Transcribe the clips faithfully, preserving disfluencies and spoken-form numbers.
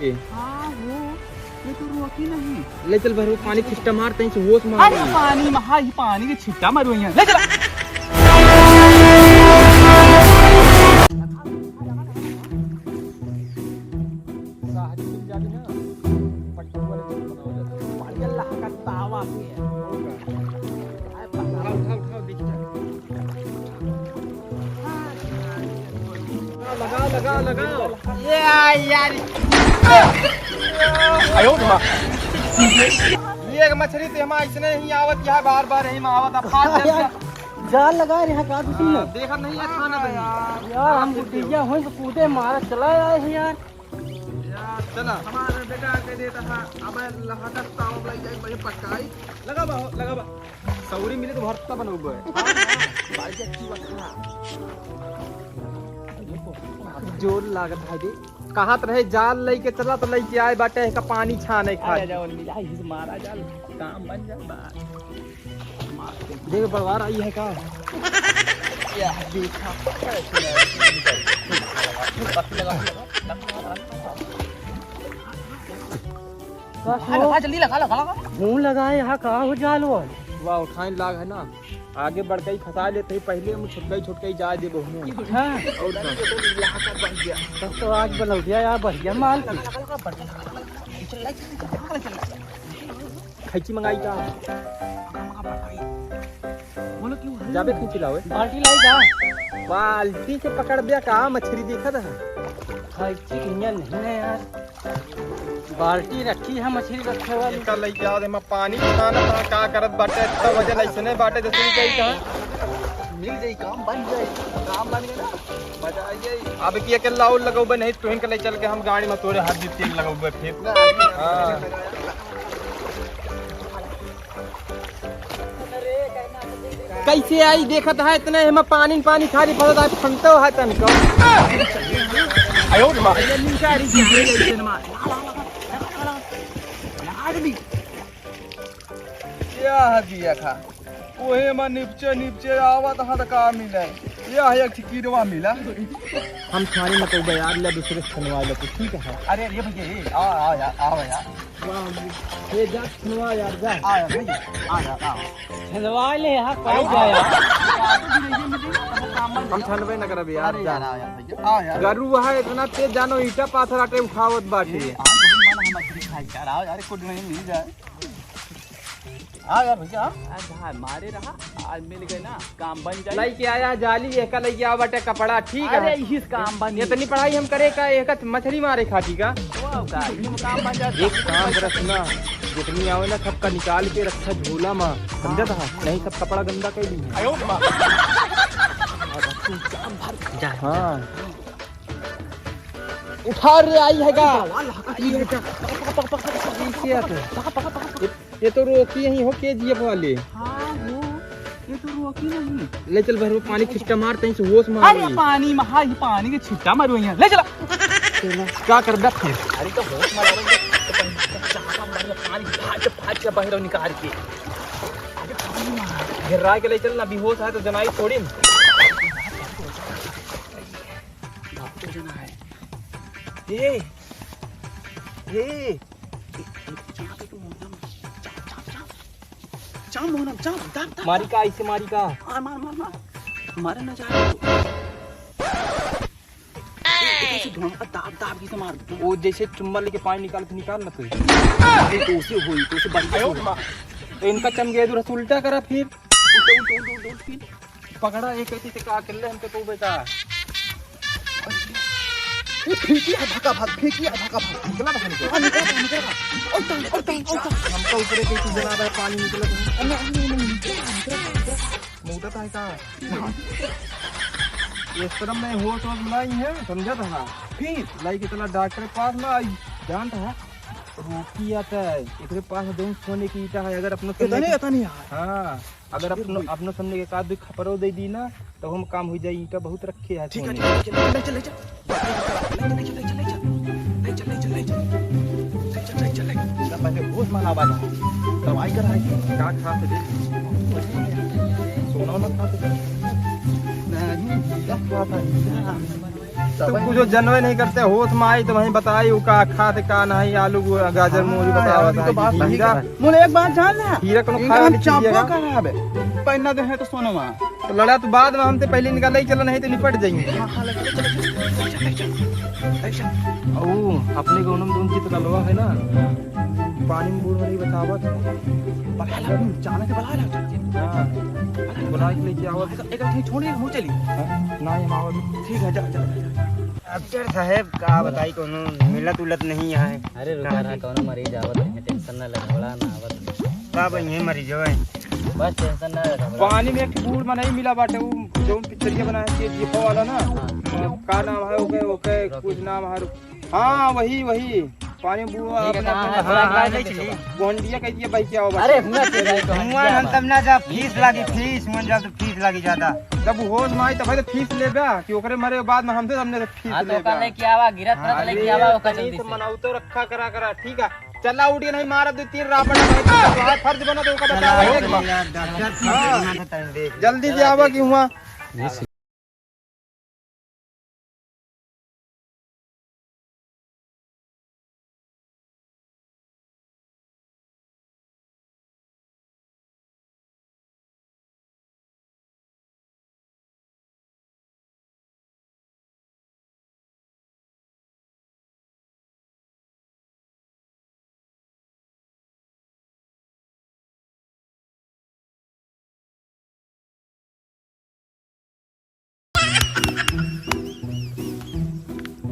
ए। हाँ, वो, ये तो रोकी नहीं। ले चल भैरव, पानी छिट्टा मार, तहीं से होश में आ अरे गई। पानी में, हाँ, ये पानी के छिट्टा मारो यहाँ। ले चला। बढ़िया लहका तावा के। उठाओ, उठाओ, उठाओ, दिख जा। लगाओ, लगाओ, लगाओ। ये आ यार। आयो रे माँ। ये एक मछली तो हम ऐसने ही आवत, यहाँ बार बार यही में आवत, अब फाड़ दे। जाल लगा रहे हैं का तुम? हाँ, देखत नहीं है खाना तो। यार, हम बुढ़िया होई तो कूदे मारा चला आए हैं यार। यार, चला। हमारे बेटा के देता है, अब लहकत ताव लग जाए, बड़े पटकाई। लगा बा, लगा बा। सौरी मिले तो भरता बनौबे। हाँ, हाँ, भाई के अच्छी बात है। जोर लागत है जी। कहत रहे जाल लइके चला तो लइके आए बाटे, एका पानी छाने खा। आ जाओ, मिला, हिस मारा जाल, काम बन जाए बा। देख, बड़वार आई है का? या, देखा। का लगा, हो? जल्दी लगा, लगा, लगा। मुंह लगाए, यहाँ का हो जाल हो? वाह, उठाइन लाग है ना, आगे बढ़ के ही फंसा लेते ही, पहले हम छुटकाई, छुटकाई जाए दे बहु। हाँ। और का? तब तो आज बनौटिया यार, बढ़िया माल। लगा, लगा, लगा, लगा। खैची मंगाई का? बोलो क्यों है? जाबे खैची लावे? बाल्टी लाई का? बाल्टी से पकड़ दिया का? मछली देखत है। खैची कहिया नहीं है यार। बाल्टी रखी है मछली रखे वाली। एका लइके आओ, एमा पानी छानत है, का करत बाटे, इतना वजन ऐसने बाटे, जैसे कि कहीं कहाँ मिल जाई, काम बन जाई, काम बन गया ना, मजा आ जाई। अब की अकेला और लगौबे नहीं, तुहिन के ले चल के हम गाड़ी में तोरे हाथ दी तेल लगौबे फिर। हाँ। कैसे आई देखत है इतने, एमा पानी पानी खाली फसत है, फंटो है तनको। आयो रे माँ। ये नीचे आ रही है, ये नीचे नमा। क्या है दिया खा? ओहे मा निपचे निपचे आवत है तो का मिले? यह एक ठे कीड़वा मिला। हम छानी न कोई यार, ले दूसरे से छनवा ले तू, ठीक है? अरे, अरे भैया, ये, आ, आ यार, आ यार। वाह, ये जा छनवा यार, जा। आ यार, भैया, आ यार, आ। छनवा ले, हाँ, कहाँ जाया? हम छनबे न करब यार, अरे जा। यार, आ यार, भैया, आ यार। गरु है, इतना तेज जानो, ईटा पाथर आटे उठावत बाटे। ए, आज बहुत मन है मछली खाए यार, आ यार, कुछ नहीं मिल जाए। आ यार भैया। आज हाँ, मारे रहा, आज मिल गए ना, काम बन जाए। लइके आया जाली, एका लइके आवा बाटे कपड़ा, ठीक है? अरे, इस काम बन इतनी पढ़ाई हम करे का, एक मछली मारे खाती का? वाह, का, इस काम बन जाए। एक काम करत ना, जितनी आवे ना, सबका निकाल के रखा झोला में, समझत है? नहीं, सब कपड़ा गंदा कर ली है। आयो माँ। जा। हाँ। उठा रे, आई है का? वाह, लहका आई है का? पकड़, पकड़, पकड़, पकड़, पकड़, पकड़, पकड़, पकड़, पकड़, पकड़। ये, ये तो रोकी यहीं हो के जी एफ वाले। हाँ, वो, ये तो रोकी नहीं। ले चल भैरव, पानी छिट्टा मार, तहीं से होश में आ अरे गई। पानी में, हाँ, ये पानी के छिट्टा मारो यहाँ। ले चला। चला। का कर बे फिर? अरे तो होश में आ रहा है, तो पानी, पानी, पानी, पानी, पानी, पानी निकाल के। अरे पानी मार। गिरा के ले चल ना, बेहोश है तो जनाई थोड़ी। बाप तो जना है। ए, ए, चाप एक मोहनम, चाप, चाप, चाप। चाप मोहनम, चाप, दाब, दाब, मारी दाब। का, ऐसे मारी का? मार, मार, मार, मार। मारे ना जा। ए, ए, ऐसे ढोंग का दाब, दाब के से मार। वो जैसे चुम्मा लेके पानी निकाल के निकाल ना तू। ये तो उसे होई, तो उसे बंद आयो होई। माँ। तो इनका चमगेदुर उल्टा करा फिर। उल्टा, उल्टा, उल्टा, उल्टा, उल्टा, फिर। पकड़ा, एक ऐसे से का अकेले हमके तो बेटा। ये फेंकी है, भका भक, फेंकी है, भका भक। निकला बाहर निकला। हाँ, निकला बाहर, निकला बाहर। उल्टा, उल्टा, उल्टा। हमका ऊपरे के चीज जना रहा है, पानी निकला बाहर। अरे, अरे, अरे, निकला, निकला, निकला। मोटा था का? ये शर्म में होश वोश बनाई है, समझा था ना? फिर लाई के चला डॉक्टर के पास में आई, जानता है? रोकी आता है, एकरे पास दो सोने की ईटा है, अगर अपना इतने, इतने यार। हाँ। अगर अपनो, अपनो सामने के एक आध दुई खपरो दे दी ना, तो हम काम हो जाई। ईंटा बहुत रखे हैं ठीक है, सोने। ठीक है, ठीक है, ले चल, ले चल, ले चल। ले चल, ले चल, ले चल। ले चल, ले चल, ले चल। ले चल, ले चल, ले चल। पहले होश में आवा जा। दवाई करा है। का खा थे? सोना वोना खा थे? नहीं, क्या खा था? तुम कुछ जनवे नहीं करते, होश में आई तो वहीं बताई, वो का खाते का नहीं, आलू, गो-, गाजर, मूली हाँ, बतावा अभी तो था, बात सही खीरा। है। मुझे एक बात जान ले, खीरा कोनो इनका खाए हम वाली चीज है चापा का? खराब है, पहना दे है तो सोनो वहाँ। तो लड़ा तो बाद में, हमसे पहले इनका ले चला, नहीं तो निपट जाएंगे। हाँ, हाँ, ले चल, ले चल, ले चल, ले चल। ओ, अपने को उन्होंने दोनों की तो गलवा है ना, पानी में बूढ़ वाली बतावत है। बला ला, जाने से बला ला। हाँ, बुला के लेके आवत। एक, एक, एक छोड़ दे, हम चली। हाँ, ना, हम आवत। ठीक है, जा, जा, जा, जा। डॉक्टर साहेब, का बताई, कोनो मिलत उलत नहीं है। अरे, रुका रहा, कोनो मरीज आवत है, tension ना ले, घबरा ना आवत है। का भाई, ये मरीज है? बस tension ना ले, घबरा। पानी में एक बूढ़ मनई मिला बाटे, वो जौन पिक्चरिया बना है, के जी एफ वाला ना। हाँ। का नाम है ओके, ओके, कुछ नाम है, हाँ, वही, वही। पानी बूढ़ा ठीक है, अपने, कहाँ है? अपने हाँ, हाँ, ले चली। गोंडिया कह दिए भाई, क्या होगा? अरे, हुआ तो भाई, तो हुआ हम तब ना जा, फीस लागी, फीस, हुआ जा तो फीस लागी ज्यादा। जब होश में आई, तब तो फीस लेबा कि ओकरे मरे के बाद में हमसे, हमने से फीस हाँ, तो लेबा। ओकर लेके आवा, गिरत हाँ, परत लेके अरे, आवा, ओकर तनी जल्दी तो से। मनौतो रखा करा, करा, ठीक है? चला उठ के नहीं मारब, दो तीन रापट मारब, तुम्हारा फर्ज बना तो ओकर चला बतावा उठ है। यार, डॉक्टर, हाँ। जल्दी से आवा कि हुआ।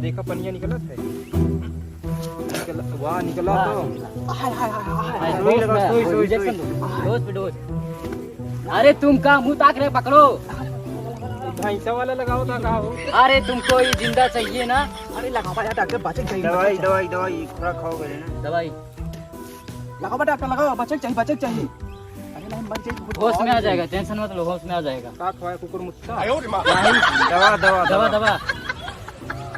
देखा, पनिया निकलत है। निकल, वाह, निकला तो। हाय, हाय, हाय, हाय, हाय। सोई लगाओ, सोई, सोई, injection सोई। दो। डोज पे डोज। अरे, तुम का मुंह ताक रहे, पकड़ो। भैंसा वाला लगाओ था, का हो? अरे, तुमको ये जिंदा चाहिए ना? अरे, लगाओ यार, डॉक्टर, बचे चाहिए, दवाई, बचे। दवाई, दवाई, थोड़ा खाओ पहले ना। दवाई। लगाओ बा डॉक्टर, लगाओ, बचे के चाहिए, बचे के चाहिए। अरे नहीं, मर जाए, होश में आ जाएगा, tension मत लो, होश में आ जाएगा। का खवाए कुकुर मुत्ता? दवा, दवा, दवा, दवा। दवा।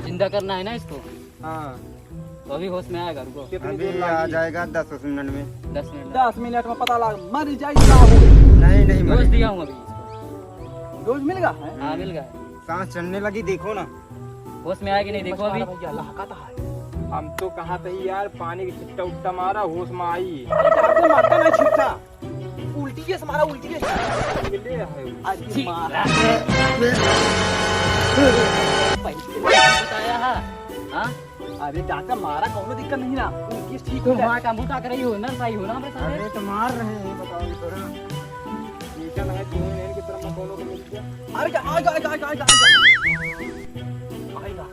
जिंदा करना है ना इसको। हाँ। तो अभी होश में आएगा, रुको। कितनी अभी देर आ लागेगी? जाएगा दस मिनट में। दस मिनट में। दस मिनट में पता लग, मर जाए, का हो? नहीं, नहीं, डोज मर दिया हूँ अभी इसको। डोज मिल गया है? हाँ, मिल गया है। सांस चढ़ने लगी, देखो ना। होश में आया कि नहीं, देखो अभी। भैया, लहका तो है। हम तो कहा थे यार, पानी की छिट्टा उट्टा मारा, होश में आई। अरे, डॉक्टर, मारता नहीं छिट्टा। उल्टी है, मारा उल्टी है। अरे माँ। बताया है। हाँ? अरे डॉक्टर, मारा कौनो दिक्कत नहीं ना, उल्टी ठीक हो जाए। वहाँ का मुँह ताक रही हो, नर्स आई हो ना हमारे साथ। अरे तो मार रहे हैं, बताओ थोड़ा। टीका नहीं, तुम्हें नहीं की तरफ कौनो को मिल गया। अरे, आएगा, आएगा, आएगा, आएगा, आएगा। आएगा।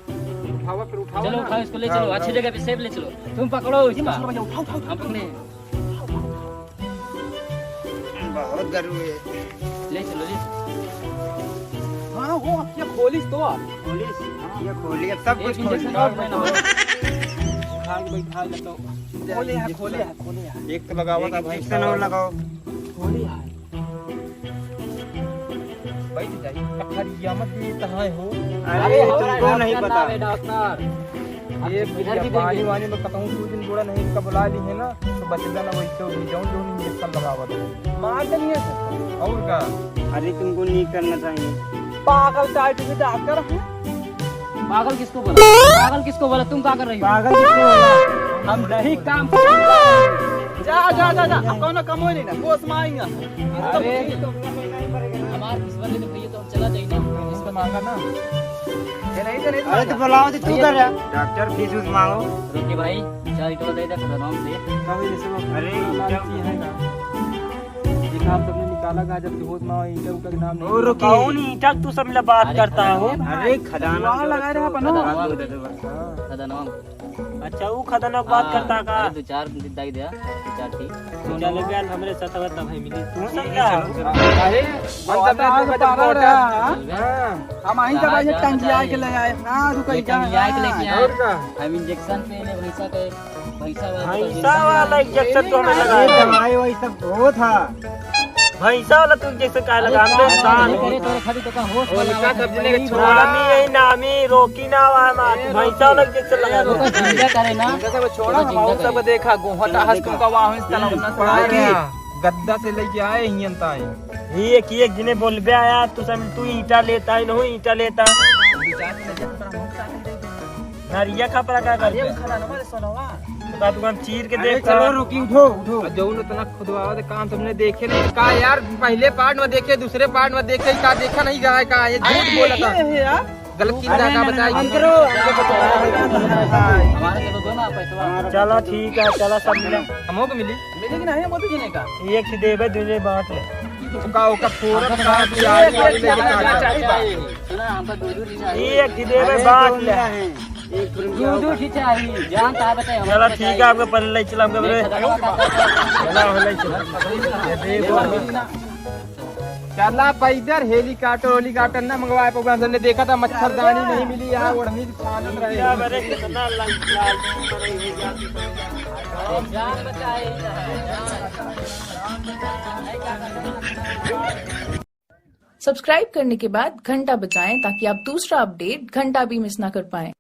उठावा, फिर उठावा चलो, ना। उठाओ इसको, ले चलो, उठाओ, अच्छी उठाओ। जगह पे safe ले चलो। तुम पकड़ो इसका। भैया, उठाओ, उठाओ, हम उठाओ। पकड़े। बहुत गर्म है। ले चलो, ले चलो। हाँ, वो अब क्या खोलिस तो आप? खोलिस? हाँ। ये खोलिए, सब एक कुछ खोलिए। Injection और देना। उठा के बैठा ले तो। खोले है, खोले है, खोले है। एक तो लगावा था एक भाई injection और साहब। लगाओ। खोले है। बैठ जाइए, कखरिया मत देता है हो। अरे, अरे, तुमको नहीं पता। डॉक्टर। ये इधर भी पानी देंगे। वानी में कतहूँ दो दिन गोड़ा नहीं, इनका बुला ली है ना, तो बच जाना वही तो भी, जौन जौन injection लगावत है। मार देनी है सर। और का? अरे, तुमको नहीं करना चाहिए। पागल type के डॉक्टर हैं। पागल किसको बोला? पागल किसको बोला? तुम क्या कर रही हो? पागल किसको बोला? हम ठीक काम। जा, जा, जा, जा। अब कौनो कमो नहीं ना, होश में आएंगे। अरे, हमार किस्मत है तो भैया तो हम चला जाइए ना। इसको मांगा ना। ये नहीं, ये नहीं, अरे तो बुलाओ तो तू भैया। कर रहा। डॉक्टर फीस उस मांगो। रुकिए भाई, चार ईंटवा दे दे, खतरनाक से। अरे, लालची है ना। एक हाथ तुमने निकाला गाजर के होश में, ईंटा उटा के नाम नहीं। ओ, रुकी। कौन ईंटा तू सब मिला बात अरे, करता हो? अरे, खदान वहाँ लगा रहे अपन। खदान। हाँ। खदान। अच्छा, वो खतरनाक बात हाँ, करता का? अरे, दो चार दाई दे, दो चार ठीक। चल, बेन, हमरे साथ अब तब है मिली। तू समझा? अरे, हम सब ना आगे पारा रहा। हाँ। हम आई जब आज टंगिया के ले आए। ना रुको, ये टंगिया के लेके आए। और का? हम injection पे ले भैंसा के, भैंसा वाला भैंसा वाला injection तो हमें लगा दे। दवाई वही सब बहुत था। भैंसा वाला तू injection काहे लगा? हम तो इंसान हैं। करे तोरे खाली तो का होश वाला उनका सब जिंदगी छोड़ा। नामी है, नामी, रोकी ना आवा मार। भैंसा वाला injection लगा दे। जिंदा करे ना। उनका सब छोड़ा, हम और सब देखा, गोहटा हंस को का वाहन से तलब ना पड़ा गया। गद्दा से लेके आए ही अंता है। ये एक, एक जिन्हें बोलबे आया, तू सब, तू ईंटा लेता है, नहीं ईंटा लेता। विचार से लेके तो बड़ा होता है। यार, ये खपरा का करते? अरे, खपरा ना मारे सोनवा। तो का तू हम चीर के अरे, देख चलो, का? रुकी, उठो, उठो। और जौन उतना खुदवावा दे काम तुमने देखे नहीं का यार? पहले पार्ट में देखे, दूसरे पार्ट में देखे, का देखा नहीं गया है का? ये झूठ बोला था। ये है यार। गलत की अरे, जगह नहीं, बताई। नहीं, नहीं, करो। हमारे चलो दो ना पैसा। चलो, ठीक है, चलो, सब मिले। हमको मिली। मिलेगी नहीं, मोदी जी ने का? एक ही देबे, दूजे बांट ले। ओका, ओका पूरा काट दिया, एक, एक, एक, एक, एक, एक। सुना, हमका दो, दो नहीं चाहिए। एक ही देबे, अरे, बांट दो ले। मिला है। एक फिल्म दो, दो ठीक चाहिए। जान का बताए, चला, ठीक है, आपके पल्ले चला, आपके बरे। चला, हो ले, चला। ये देखो। चला, पैदल हेलीकॉप्टर, हेलीकॉप्टर ना मंगवाए, प्रोग्राम हमने देखा था, मच्छरदानी नहीं मिली, यहाँ ओढ़नी छानत रहे। क्या बरे, कितना लाल, लाल, बरे, ये क्या? जान बचाए ही रहा है, जान। सब्सक्राइब करने के बाद घंटा बजाएं ताकि आप दूसरा अपडेट घंटा भी मिस ना कर पाएं।